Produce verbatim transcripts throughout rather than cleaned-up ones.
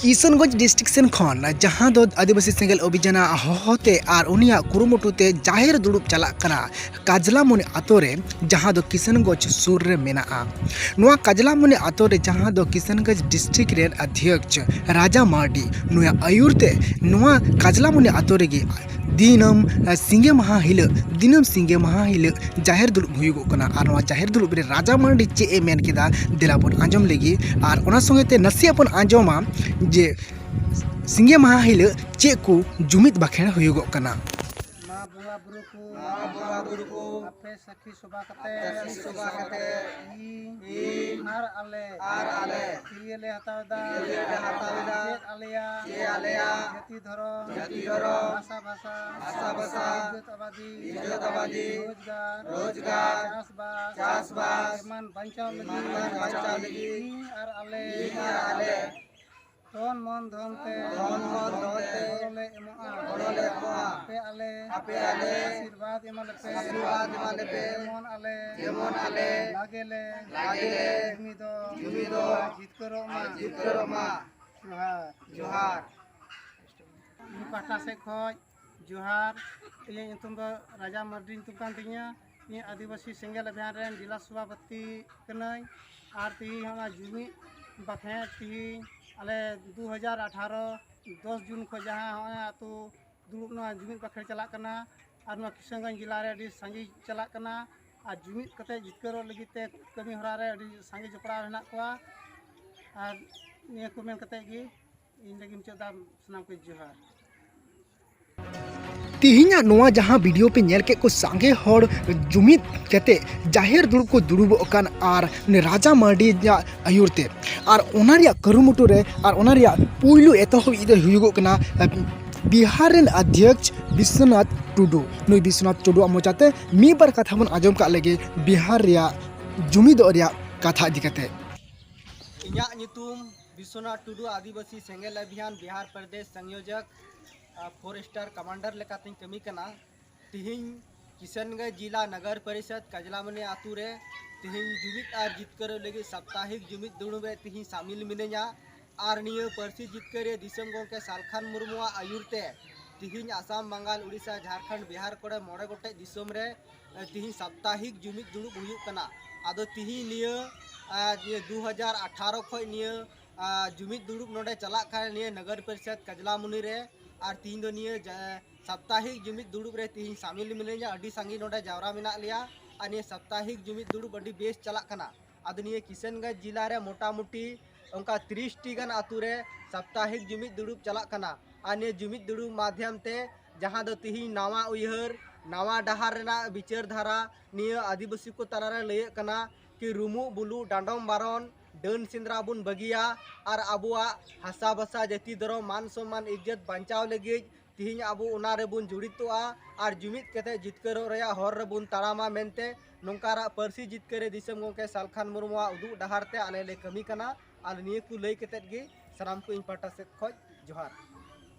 Kishanganj district ᱥᱮᱱ ᱠᱷᱚᱱ ᱡᱟᱦᱟᱸ ᱫᱚ ᱟᱹᱫᱤᱵᱟᱹᱥᱤ ᱥᱮᱸᱜᱮᱞ ᱚᱵᱷᱤᱡᱟᱱᱟᱜ ᱦᱚᱦᱚᱛᱮ ᱟᱨ ᱩᱱᱤᱭᱟᱜ ᱠᱩᱨᱩᱢᱩᱴᱩ ᱛᱮ ᱡᱟᱦᱮᱨ ᱫᱩᱲᱩᱵ ᱪᱟᱞᱟᱜ ᱠᱟᱱᱟ ᱠᱟᱡᱽᱞᱟᱢᱚᱱᱤ ᱟᱛᱳ ᱨᱮ, ᱡᱟᱦᱟᱸ ᱫᱚ ᱠᱤᱥᱟᱱᱜᱚᱸᱡᱽ ᱥᱩᱨ ᱨᱮ ᱢᱮᱱᱟᱜᱼᱟ᱾ ᱱᱚᱣᱟ ᱠᱟᱡᱽᱞᱟᱢᱚᱱᱤ ᱟᱛᱳ ᱨᱮ, ᱡᱟᱦᱟᱸ ᱫᱚ ᱠᱤᱥᱟᱱᱜᱚᱸᱡᱽ ᱰᱤᱥᱴᱨᱤᱠᱴ ᱨᱮᱱ ᱚᱫᱷᱭᱚᱠᱥ ᱨᱟᱡᱟ ᱢᱟᱨᱰᱤ, ᱱᱩᱭᱟᱜ ᱟᱹᱭᱩᱨ ᱛᱮ ᱱᱚᱣᱟ ᱠᱟᱡᱽᱞᱟᱢᱚᱱᱤ ᱟᱛᱳ ᱨᱮᱜᱮ ᱫᱤᱱᱟᱹᱢ, ᱟᱸ, ᱥᱤᱸᱜᱮ ᱢᱟᱦᱟ ᱦᱤᱞᱳᱜ, ᱫᱤᱱᱟᱹᱢ ᱥᱤᱸᱜᱮ ᱢᱟᱦᱟ ᱦᱤᱞᱳᱜ ᱡᱟᱦᱮᱨ ᱫᱩᱲᱩᱵ ᱦᱩᱭᱩᱜᱚᱜ ᱠᱟᱱᱟ᱾ ᱟᱨ ᱱᱚᱣᱟ ᱡᱟᱦᱮᱨ ᱫᱩᱲᱩᱵ ᱨᱮ ᱨᱟᱡᱟ ᱢᱟᱨᱰᱤ ᱪᱮᱫ ᱮ ᱢᱮᱱ ᱠᱮᱫᱟ, ᱫᱮᱞᱟ ᱵᱚᱱ ᱟᱸᱡᱚᱢ ᱞᱮᱜᱮ᱾ ᱟᱨ ᱚᱱᱟ ᱥᱚᱸᱜᱮ ᱛᱮ ᱱᱟᱥᱮᱭᱟᱜ ᱵᱚᱱ ᱟᱸᱡᱚᱢᱟ ᱡᱮ ᱥᱤᱸᱜᱮ ᱢᱟᱦᱟ ᱦᱤᱞᱳᱜ ᱪᱮᱫ ᱠᱚ ᱡᱩᱢᱤᱫ ᱵᱟᱠᱷᱮᱲ ᱦᱩᱭᱩᱜᱚᱜ ᱠᱟᱱᱟ᱾ ᱢᱟ ᱵᱚᱸᱜᱟ ᱵᱩᱨᱩ ᱠᱚ, ᱢᱟ ᱵᱚᱸᱜᱟ ᱵᱩᱨᱩ ᱠᱚ, ᱟᱯᱮ ᱥᱟᱹᱠᱷᱤ ᱥᱚᱵᱷᱟ ᱠᱟᱛᱮ, ᱥᱟᱹᱠᱷᱤ ᱥᱚᱵᱷᱟ ᱠᱟᱛᱮ, ᱤᱧ, ᱤᱧ, ᱟᱨ ᱟᱞᱮ, ᱟᱨ ᱟᱞᱮ, ᱠᱤᱨᱭᱟᱹ ᱞᱮ ᱦᱟᱛᱟᱣ ᱮᱫᱟ, ᱠᱤᱨᱭᱟᱹ ᱞᱮ ᱦᱟᱛᱟᱣ ᱮᱫᱟ, ᱪᱮᱫ ᱟᱞᱮᱭᱟ, ᱪᱮᱫ ᱟᱞᱮᱭᱟ, ᱡᱟᱹᱛᱤ ᱫᱷᱚᱨᱚᱢ, ᱡᱟᱹᱛᱤ ᱫᱷᱚᱨᱚᱢ, ᱵᱷᱟᱥᱟ ᱵᱷᱟᱥᱟ, ᱵᱷᱟᱥᱟ ᱵᱷᱟᱥᱟ, ᱤᱡᱽᱡᱚᱛ ᱟᱵᱟᱫᱤ, ᱤᱡᱽᱡᱚᱛ ᱟᱵᱟᱫᱤ, ᱨᱳᱡᱽᱜᱟᱨ, ᱨᱳᱡᱽᱜᱟᱨ, ᱪᱟᱥᱵᱟᱥ, ᱪᱟᱥᱵᱟᱥ, ᱮᱢᱟᱱ ᱵᱟᱧᱪᱟᱣ ᱞᱟᱹᱜᱤᱫ, ᱮᱢᱟᱱ ᱵᱟᱧᱪᱟᱣ ᱞᱟᱹᱜᱤᱫ, ᱤᱧ ᱟᱨ ᱟᱞᱮ, ᱤᱧ ᱟᱨ ᱟᱞᱮ, ᱛᱚᱱ ᱢᱚᱱ ᱫᱷᱚᱱ ᱛᱮ, ᱛᱚᱱ ᱢᱚᱱ ᱫᱷᱚᱱ ᱛᱮ, ᱜᱚᱲᱚ ᱞᱮ ᱮᱢᱚᱜᱼᱟ, ᱜᱚᱲᱚ ᱞᱮ ᱮᱢᱚᱜᱼᱟ, ᱟᱯᱮ ᱟᱞᱮ, ᱟᱯᱮ ᱟᱞᱮ, ᱟᱥᱤᱨᱵᱟᱫᱽ ᱮᱢᱟ ᱞᱮᱯᱮ, ᱟᱥᱤᱨᱵᱟᱫᱽ ᱮᱢᱟ ᱞᱮᱯᱮ, ᱡᱮᱢᱚᱱ ᱟᱞᱮ, ᱡᱮᱢᱚᱱ ᱟᱞᱮ, ᱞᱟᱜᱮ ᱞᱮ, ᱞᱟᱜᱮ ᱞᱮ, ᱡᱩᱢᱤᱫᱚᱜ, ᱡᱩᱢᱤᱫᱚᱜ, ᱡᱤᱛᱠᱟᱹᱨᱚᱜ ᱢᱟ, ᱡᱤᱛᱠᱟᱹᱨᱚᱜ ᱢᱟ᱾ ᱡᱚᱦᱟᱨ᱾ ᱡᱚᱦᱟᱨ᱾ ᱤᱧ ᱯᱟᱦᱴᱟ ᱥᱮᱫ ᱠᱷᱚᱱ ᱡᱚᱦᱟᱨ᱾ ᱤᱧᱟᱹᱜ ᱧᱩᱛᱩᱢ ᱫᱚ ᱨᱟᱡᱟ ᱢᱟᱨᱰᱤ ᱧᱩᱛᱩᱢ ᱠᱟᱱ ᱛᱤᱧᱟᱹ᱾ ᱤᱧ ᱟᱹᱫᱤᱵᱟᱹᱥᱤ ᱥᱮᱸᱜᱮᱞ ᱚᱵᱷᱤᱭᱟᱱ ᱨᱮᱱ ᱡᱮᱞᱟ ᱥᱚᱵᱷᱟᱯᱚᱛᱤ ᱠᱟᱹᱱᱟᱹᱧ᱾ ᱟᱨ ᱛᱮᱦᱮᱧ ᱦᱚᱸ ᱚᱱᱟ ᱡᱩᱢᱤᱫ ᱵᱟᱠᱷᱮᱬ ᱛᱮᱦᱮᱧ ᱟᱞᱮ ᱫᱩ ᱦᱟᱡᱟᱨ ᱟᱴᱷᱟᱨᱚ ᱫᱚᱥ ᱡᱩᱱ ᱠᱷᱚᱱ ᱡᱟᱦᱟᱸ ᱦᱚᱸᱜᱼᱚᱭ ᱟᱹᱛᱩ ᱫᱩᱲᱩᱵ ᱱᱚᱣᱟ ᱡᱩᱢᱤᱫ ᱵᱟᱠᱷᱮᱬ ᱪᱟᱞᱟᱜ ᱠᱟᱱᱟ᱾ ᱟᱨ ᱱᱚᱣᱟ ᱠᱤᱥᱟᱱᱜᱚᱸᱡᱽ ᱡᱮᱞᱟ ᱨᱮ ᱟᱹᱰᱤ ᱥᱟᱸᱜᱮ ᱪᱟᱞᱟᱜ ᱠᱟᱱᱟ᱾ ᱟᱨ ᱡᱩᱢᱤᱫ ᱠᱟᱛᱮ ᱡᱤᱛᱠᱟᱹᱨᱚᱜ ᱞᱟᱹᱜᱤᱫ ᱛᱮ ᱠᱟᱹᱢᱤ ᱦᱚᱨᱟ ᱨᱮ ᱟᱹᱰᱤ ᱥᱟᱸᱜᱮ ᱡᱚᱯᱲᱟᱣ ᱦᱮᱱᱟᱜ ᱠᱚᱣᱟ᱾ ᱟᱨ ᱱᱤᱭᱟᱹ ᱠᱚ ᱢᱮᱱ ᱠᱟᱛᱮ ᱜᱮ ᱤᱧ ᱞᱟᱹᱜᱤᱫ ᱢᱩᱪᱟᱹᱫ ᱫᱟ᱾ ᱥᱟᱱᱟᱢ ᱠᱚ ᱡᱚᱦᱟᱨ᱾ ᱛᱮᱦᱮᱧᱟᱜ ᱱᱚᱣᱟ ᱡᱟᱦᱟᱸ ᱵᱷᱤᱰᱤᱭᱳ ᱯᱮ ᱧᱮᱞ ᱠᱮᱫ ᱠᱚ, ᱥᱟᱸᱜᱮ ᱦᱚᱲ ᱡᱩᱢᱤᱫ ᱠᱟᱛᱮ ᱡᱟᱦᱮᱨ ᱫᱩᱲᱩᱵ ᱠᱚ ᱫᱩᱲᱩᱵᱚᱜ ᱠᱟᱱ, ᱟᱨ ᱩᱱᱤ ᱨᱟᱡᱟ ᱢᱟᱨᱰᱤᱭᱟᱜ ᱟᱹᱭᱩᱨ ᱛᱮ, ᱟᱨ ᱚᱱᱟ ᱨᱮᱭᱟᱜ ᱠᱩᱨᱩᱢᱩᱴᱩ ᱨᱮ, ᱟᱨ ᱚᱱᱟ ᱨᱮᱭᱟᱜ ᱯᱩᱭᱞᱩ ᱮᱛᱚᱦᱚᱵ ᱤᱫᱤ ᱦᱩᱭᱩᱜᱚᱜ ᱠᱟᱱᱟ ᱵᱤᱦᱟᱨ ᱨᱮᱱ ᱚᱫᱷᱭᱚᱠᱥ ᱵᱤᱥᱥᱚᱱᱟᱛᱷ ᱴᱩᱰᱩ᱾ ᱱᱩᱭ ᱵᱤᱥᱥᱚᱱᱟᱛᱷ ᱴᱩᱰᱩᱣᱟᱜ ᱢᱚᱪᱟᱛᱮ ᱢᱤᱫ ᱵᱟᱨ ᱠᱟᱛᱷᱟ ᱵᱚᱱ ᱟᱸᱡᱚᱢ ᱠᱟᱜ ᱞᱮᱜᱮ ᱵᱤᱦᱟᱨ ᱨᱮᱭᱟᱜ ᱡᱩᱢᱤᱫᱚᱜ ᱨᱮᱭᱟᱜ ᱠᱟᱛᱷᱟ ᱤᱫᱤ ᱠᱟᱛᱮ᱾ ᱤᱧᱟᱹᱜ ᱧᱩᱛᱩᱢ ᱵᱤᱥᱥᱚᱱᱟᱛᱷ ᱴᱩᱰᱩ, ᱟᱹᱫᱤᱵᱟᱹᱥᱤ ᱥᱮᱸᱜᱮᱞ ᱚᱵᱷᱤᱭᱟᱱ ᱵᱤᱦᱟᱨ ᱯᱨᱚᱫᱮᱥ ᱥᱚᱝᱭᱳᱡᱚᱠ, ᱟᱨ ᱯᱷᱳᱨ ᱥᱴᱟᱨ ᱠᱚᱢᱟᱱᱰᱟᱨ ᱞᱮᱠᱟᱛᱤᱧ ᱠᱟᱹᱢᱤ ᱠᱟᱱᱟ᱾ ᱛᱤᱦᱤᱧ ᱠᱤᱥᱟᱱᱜᱚᱸᱡᱽ ᱡᱤᱞᱟ ᱱᱚᱜᱚᱨ ᱯᱚᱨᱤᱥᱚᱫᱽ ᱠᱟᱡᱽᱞᱟᱢᱚᱱᱤ ᱟᱛᱳ ᱨᱮ ᱛᱤᱦᱤᱧ ᱡᱩᱢᱤᱫ ᱟᱨ ᱡᱤᱛᱠᱟᱹᱨᱚᱜ ᱞᱟᱹᱜᱤᱫ ᱥᱟᱯᱛᱟᱦᱤᱠ ᱡᱩᱢᱤᱫ ᱫᱩᱲᱩᱵ ᱨᱮ ᱛᱤᱦᱤᱧ ᱥᱟᱢᱤᱞ ᱢᱤᱱᱟᱹᱧᱟ᱾ ᱟᱨ ᱱᱤᱭᱟᱹ ᱯᱟᱹᱨᱥᱤ ᱡᱤᱛᱠᱟᱹᱨᱤᱭᱟᱹ ᱫᱤᱥᱚᱢ ᱜᱚᱢᱠᱮ ᱥᱟᱞᱠᱷᱟᱱ ᱢᱩᱨᱢᱩᱣᱟᱜ ᱟᱹᱭᱩᱨ ᱛᱮ ᱛᱤᱦᱤᱧ ᱟᱥᱟᱢ, ᱵᱟᱝᱜᱟᱞ, ᱩᱲᱤᱥᱥᱟ, ᱡᱷᱟᱲᱠᱷᱚᱸᱰ, ᱵᱤᱦᱟᱨ ᱠᱚᱨᱮ ᱢᱚᱬᱮ ᱜᱚᱴᱮᱡ ᱫᱤᱥᱚᱢ ᱨᱮ, ᱮ, ᱛᱤᱦᱤᱧ ᱥᱟᱯᱛᱟᱦᱤᱠ ᱡᱩᱢᱤᱫ ᱫᱩᱲᱩᱵ ᱦᱩᱭᱩᱜ ᱠᱟᱱᱟ᱾ ᱟᱫᱚ ᱛᱤᱦᱤᱧ ᱱᱤᱭᱟᱹ, ᱮ, ᱱᱤᱭᱟᱹ ᱫᱩ ᱦᱟᱡᱟᱨ ᱟᱴᱷᱟᱨᱚ ᱠᱷᱚᱡ ᱱᱤᱭᱟᱹ, ᱮ, ᱡᱩᱢᱤᱫ ᱫᱩᱲᱩᱵ ᱱᱚᱰᱮ ᱪᱟᱞᱟᱜ ᱠᱟᱱᱟ ᱱᱤᱭᱟᱹ ᱱᱚᱜᱚᱨ ᱯᱚᱨᱤᱥᱚᱫ ᱠᱟᱡᱽᱞᱟᱢᱩᱱᱤ ᱨᱮ᱾ ᱟᱨ ᱛᱤᱦᱤᱧ ᱫᱚ ᱱᱤᱭᱟᱹ ᱡᱟ-, ᱥᱟᱯᱛᱟᱦᱤᱠ ᱡᱩᱢᱤᱫ ᱫᱩᱲᱩᱵ ᱨᱮ ᱛᱤᱦᱤᱧ ᱥᱟᱢᱤᱞ ᱢᱤᱱᱟᱹᱧᱟ᱾ ᱟᱹᱰᱤ ᱥᱟᱸᱜᱮ ᱱᱚᱰᱮ ᱡᱟᱣᱨᱟ ᱢᱮᱱᱟᱜ ᱞᱮᱭᱟ᱾ ᱟᱨ ᱱᱤᱭᱟᱹ ᱥᱟᱯᱛᱟᱦᱤᱠ ᱡᱩᱢᱤᱫ ᱫᱩᱲᱩᱵ ᱟᱹᱰᱤ ᱵᱮᱥ ᱪᱟᱞᱟᱜ ᱠᱟᱱᱟ᱾ ᱟᱫᱚ ᱱᱤᱭᱟᱹ ᱠᱤᱥᱟᱱᱜᱚᱸᱡᱽ ᱡᱤᱞᱟ ᱨᱮ ᱢᱚᱴᱟᱢᱩᱴᱤ ᱚᱱᱠᱟ ᱛᱤᱨᱤᱥ ᱴᱤ ᱜᱟᱱ ᱟᱛᱳ ᱨᱮ ᱥᱟᱯᱛᱟᱦᱤᱠ ᱡᱩᱢᱤᱫ ᱫᱩᱲᱩᱵ ᱪᱟᱞᱟᱜ ᱠᱟᱱᱟ᱾ ᱟᱨ ᱱᱤᱭᱟᱹ ᱡᱩᱢᱤᱫ ᱫᱩᱲᱩᱵ ᱢᱟᱫᱷᱭᱚᱢ ᱛᱮ ᱡᱟᱦᱟᱸ ᱫᱚ ᱛᱤᱦᱤᱧ ᱱᱟᱣᱟ ᱩᱭᱦᱟᱹᱨ, ᱱᱟᱣᱟ ᱰᱟᱦᱟᱨ ᱨᱮᱱᱟᱜ ᱵᱤᱪᱟᱹᱨ ᱫᱷᱟᱨᱟ ᱱᱤᱭᱟᱹ ᱟᱹᱫᱤᱵᱟᱹᱥᱤ ᱠᱚ ᱛᱟᱞᱟᱨᱮ ᱞᱟᱹᱭᱟᱹᱜ ᱠᱟᱱᱟ ᱠᱤ ᱨᱩᱢᱩᱜ ᱵᱩᱞᱩᱜ ᱰᱟᱸᱰᱚᱢ ᱵᱟᱨᱚᱱ, ᱰᱟᱹᱱ ᱥᱮᱸᱫᱽᱨᱟ ᱵᱚᱱ ᱵᱟᱹᱜᱤᱭᱟ ᱟᱨ ᱟᱵᱚᱣᱟᱜ ᱵᱷᱟᱥᱟ, ᱵᱷᱟᱥᱟ, ᱡᱟᱹᱛᱤ, ᱫᱷᱚᱨᱚᱢ, ᱢᱟᱱ ᱥᱚᱱᱢᱟᱱ, ᱤᱡᱽᱡᱚᱛ ᱵᱟᱧᱪᱟᱣ ᱞᱟᱹᱜᱤᱫ ᱛᱤᱦᱤᱧ ᱟᱵᱚ ᱚᱱᱟ ᱨᱮᱵᱚᱱ ᱡᱚᱲᱤᱛᱚᱜᱼᱟ ᱟᱨ ᱡᱩᱢᱤᱫ ᱠᱟᱛᱮ ᱡᱤᱛᱠᱟᱹᱨᱚᱜ ᱨᱮᱭᱟᱜ ᱦᱚᱨ ᱨᱮᱵᱚᱱ ᱛᱟᱲᱟᱢᱟ ᱢᱮᱱᱛᱮ ᱱᱚᱝᱠᱟᱱᱟᱜ ᱯᱟᱹᱨᱥᱤ ᱡᱤᱛᱠᱟᱹᱨᱤᱭᱟᱹ ᱫᱤᱥᱚᱢ ᱜᱚᱢᱠᱮ ᱥᱟᱞᱠᱷᱟᱱ ᱢᱩᱨᱢᱩᱣᱟᱜ ᱩᱫᱩᱜ ᱰᱟᱦᱟᱨ ᱛᱮ ᱟᱞᱮ ᱞᱮ ᱠᱟᱹᱢᱤ ᱠᱟᱱᱟ᱾ ᱟᱨ ᱱᱤᱭᱟᱹ ᱠᱚ ᱞᱟᱹᱭ ᱠᱟᱛᱮ ᱜᱮ ᱥᱟᱱᱟᱢ ᱠᱚ ᱤᱧ ᱯᱟᱦᱴᱟ ᱥᱮᱫ ᱠᱷᱚᱱ ᱡᱚᱦᱟᱨ᱾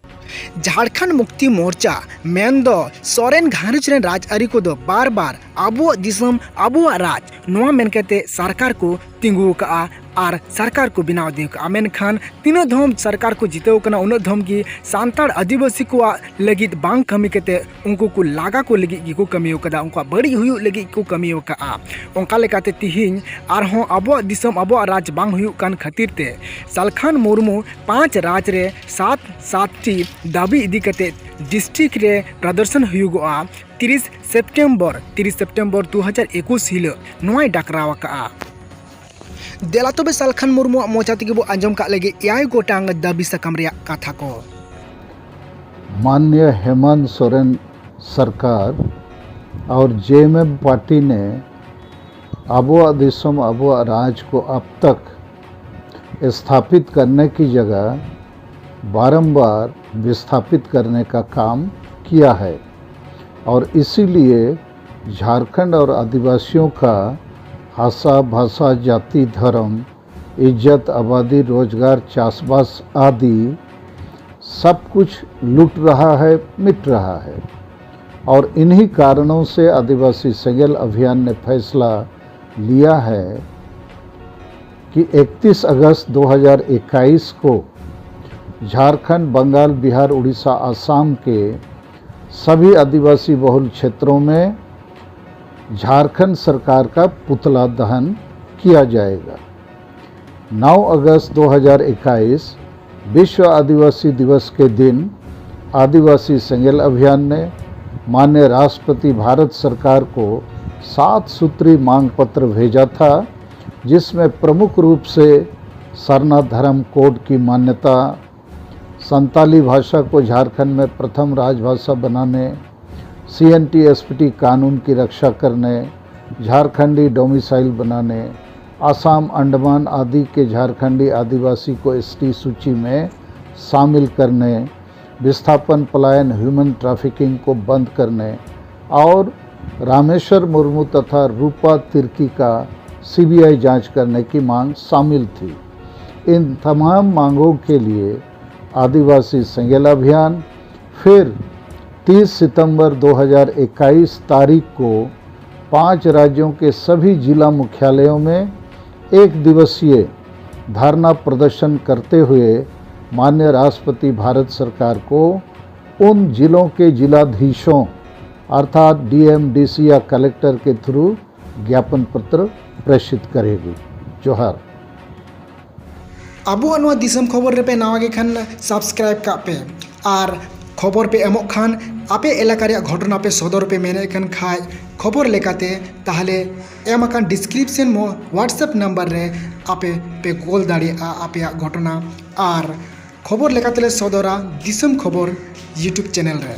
ᱡᱷᱟᱲᱠᱷᱚᱸᱰ ᱢᱩᱠᱛᱤ ᱢᱳᱨᱪᱟ ᱢᱮᱱᱫᱚ ᱥᱚᱨᱮᱱ ᱜᱷᱟᱨᱚᱸᱡᱽ ᱨᱮᱱ ᱨᱟᱡᱽᱟᱹᱨᱤ ᱠᱚᱫᱚ ᱵᱟᱨ ᱵᱟᱨ ᱟᱵᱚᱣᱟᱜ ᱫᱤᱥᱚᱢ, ᱟᱵᱚᱣᱟᱜ ᱨᱟᱡᱽ ᱱᱚᱣᱟ ᱢᱮᱱ ᱠᱟᱛᱮ ᱥᱚᱨᱠᱟᱨ ᱠᱚ ᱛᱤᱸᱜᱩ ᱟᱠᱟᱫᱼᱟ ᱟᱨ ᱥᱚᱨᱠᱟᱨ ᱠᱚ ᱵᱮᱱᱟᱣ ᱤᱫᱤ ᱟᱠᱟᱫᱼᱟ᱾ ᱢᱮᱱᱠᱷᱟᱱ ᱛᱤᱱᱟᱹᱜ ᱫᱷᱚᱢ ᱥᱚᱨᱠᱟᱨ ᱠᱚ ᱡᱤᱛᱟᱹᱣ ᱠᱟᱱᱟ, ᱩᱱᱟᱹᱜ ᱫᱷᱚᱢ ᱜᱮ ᱥᱟᱱᱛᱟᱲ ᱟᱹᱫᱤᱵᱟᱹᱥᱤ ᱠᱚᱣᱟᱜ ᱞᱟᱹᱜᱤᱫ ᱵᱟᱝ ᱠᱟᱹᱢᱤ ᱠᱟᱛᱮ ᱩᱱᱠᱩ ᱠᱚ ᱞᱟᱜᱟ ᱠᱚ ᱞᱟᱹᱜᱤᱫ ᱜᱮᱠᱚ ᱠᱟᱹᱢᱤ ᱟᱠᱟᱫᱟ, ᱩᱱᱠᱩᱣᱟᱜ ᱵᱟᱹᱲᱤᱡ ᱦᱩᱭᱩᱜ ᱞᱟᱹᱜᱤᱫ ᱠᱚ ᱠᱟᱹᱢᱤ ᱟᱠᱟᱫᱼᱟ᱾ ᱚᱱᱠᱟ ᱞᱮᱠᱟᱛᱮ ᱛᱤᱦᱤᱧ ᱟᱨᱦᱚᱸ ᱟᱵᱚᱣᱟᱜ ᱫᱤᱥᱚᱢ, ᱟᱵᱚᱣᱟᱜ ᱨᱟᱡᱽ ᱵᱟᱝ ᱦᱩᱭᱩᱜ ᱠᱟᱱ ᱠᱷᱟᱹᱛᱤᱨ ᱛᱮ ᱥᱟᱞᱠᱷᱟᱱ ᱢᱩᱨᱢᱩ ᱯᱟᱸᱪ ᱨᱟᱡᱽ ᱨᱮ ᱥᱟᱛ ᱥᱟᱛ ᱴᱤ ᱫᱟᱹᱵᱤ ᱤᱫᱤ ᱠᱟᱛᱮ ᱰᱤᱥᱴᱨᱤᱠᱴ ᱨᱮ ᱯᱨᱚᱫᱚᱨᱥᱚᱱ ᱦᱩᱭᱩᱜᱚᱜᱼᱟ ᱛᱤᱨᱤᱥ ᱥᱮᱯᱴᱮᱢᱵᱚᱨ, ᱛᱤᱨᱤᱥ ᱥᱮᱯᱴᱮᱢᱵᱚᱨ ᱫᱩ ᱦᱟᱡᱟᱨ ᱮᱠᱩᱥ ᱦᱤᱞᱳᱜ ᱱᱚᱣᱟᱭ ᱰᱟᱠᱨᱟᱣ ᱟᱠᱟᱫᱼᱟ᱾ ᱫᱮᱞᱟ ᱛᱚᱵᱮ ᱥᱟᱞᱠᱷᱟᱱ ᱢᱩᱨᱢᱩᱣᱟᱜ ᱢᱚᱪᱟ ᱛᱮᱜᱮ ᱵᱚ ᱟᱸᱡᱚᱢ ᱠᱟᱜ ᱞᱮᱜᱮ ᱮᱭᱟᱭ ᱜᱚᱴᱟᱝ ᱫᱟᱹᱵᱤ ᱥᱟᱠᱟᱢ ᱨᱮᱭᱟᱜ ᱠᱟᱛᱷᱟ ᱠᱚ᱾ माननीय हेमंत सोरेन सरकार और जेएमएम पार्टी ने आबोआ दिसम आबोआ राज को अब तक स्थापित करने की जगह बारंबार विस्थापित करने का काम किया है और इसीलिए झारखंड और आदिवासियों का हासा भाषा, जाति, धर्म, इज्जत, आबादी, रोजगार, चासबास आदि सब कुछ लुट रहा है, मिट रहा है। और इन्हीं कारणों से आदिवासी सेंगेल अभियान ने फैसला लिया है कि इकतीस अगस्त दो हज़ार इक्कीस को झारखंड, बंगाल, बिहार, उड़ीसा, आसाम के सभी आदिवासी बहुल क्षेत्रों में झारखंड सरकार का पुतला दहन किया जाएगा। नौ अगस्त दो हज़ार इक्कीस विश्व आदिवासी दिवस के दिन आदिवासी सेंगेल अभियान ने माननीय राष्ट्रपति भारत सरकार को सात सूत्री मांग पत्र भेजा था, जिसमें प्रमुख रूप से सरना धर्म कोड की मान्यता, संताली भाषा को झारखंड में प्रथम राजभाषा बनाने, C N T S P T कानून की रक्षा करने, झारखंडी डोमिसाइल बनाने, आसाम, अंडमान आदि के झारखंडी आदिवासी को एस टी सूची में शामिल करने, विस्थापन, पलायन, ह्यूमन ट्रैफिकिंग को बंद करने और रामेश्वर मुर्मू तथा रूपा तिर्की का सी बी आई जांच करने की मांग शामिल थी। इन तमाम मांगों के लिए आदिवासी सेंगेल अभियान फिर तीस सितंबर दो हज़ार इक्कीस तारीख को पांच राज्यों के सभी जिला मुख्यालयों में एक दिवसीय धरना प्रदर्शन करते हुए माननीय राष्ट्रपति भारत सरकार को उन जिलों के जिलाधीशों अर्थात डी एम, डी सी या कलेक्टर के थ्रू ज्ञापन पत्र प्रेषित करेगी। जोहार। ᱟᱵᱚᱣᱟᱜ ᱱᱚᱣᱟ ᱫᱤᱥᱚᱢ ᱠᱷᱚᱵᱚᱨ ᱨᱮᱯᱮ ᱱᱟᱣᱟ ᱜᱮ ᱠᱷᱟᱱ ᱥᱟᱵᱥᱠᱨᱟᱭᱤᱵ ᱠᱟᱜ ᱯᱮ, ᱟᱨ ᱠᱷᱚᱵᱚᱨ ᱯᱮ ᱮᱢᱚᱜ ᱠᱷᱟᱱ, ᱟᱯᱮ ᱮᱞᱟᱠᱟ ᱨᱮᱭᱟᱜ ᱜᱷᱚᱴᱚᱱᱟ ᱯᱮ ᱥᱚᱫᱚᱨ ᱯᱮ ᱢᱮᱱᱮᱫ ᱠᱟᱱ ᱠᱷᱟᱡ ᱠᱷᱚᱵᱚᱨ ᱞᱮᱠᱟᱛᱮ, ᱛᱟᱦᱚᱞᱮ ᱮᱢ ᱟᱠᱟᱱ ᱰᱤᱥᱠᱨᱤᱯᱥᱚᱱ ᱢᱚ ᱣᱟᱴᱥᱮᱯ ᱱᱟᱢᱵᱟᱨ ᱨᱮ ᱟᱯᱮ ᱯᱮ ᱠᱚᱞ ᱫᱟᱲᱮᱭᱟᱜᱼᱟ ᱟᱯᱮᱭᱟᱜ ᱜᱷᱚᱴᱚᱱᱟ᱾ ᱟᱨ ᱠᱷᱚᱵᱚᱨ ᱞᱮᱠᱟᱛᱮᱞᱮ ᱥᱚᱫᱚᱨᱟ ᱫᱤᱥᱚᱢ ᱠᱷᱚᱵᱚᱨ ᱭᱩᱴᱩᱵᱽ ᱪᱮᱱᱮᱞ ᱨᱮ᱾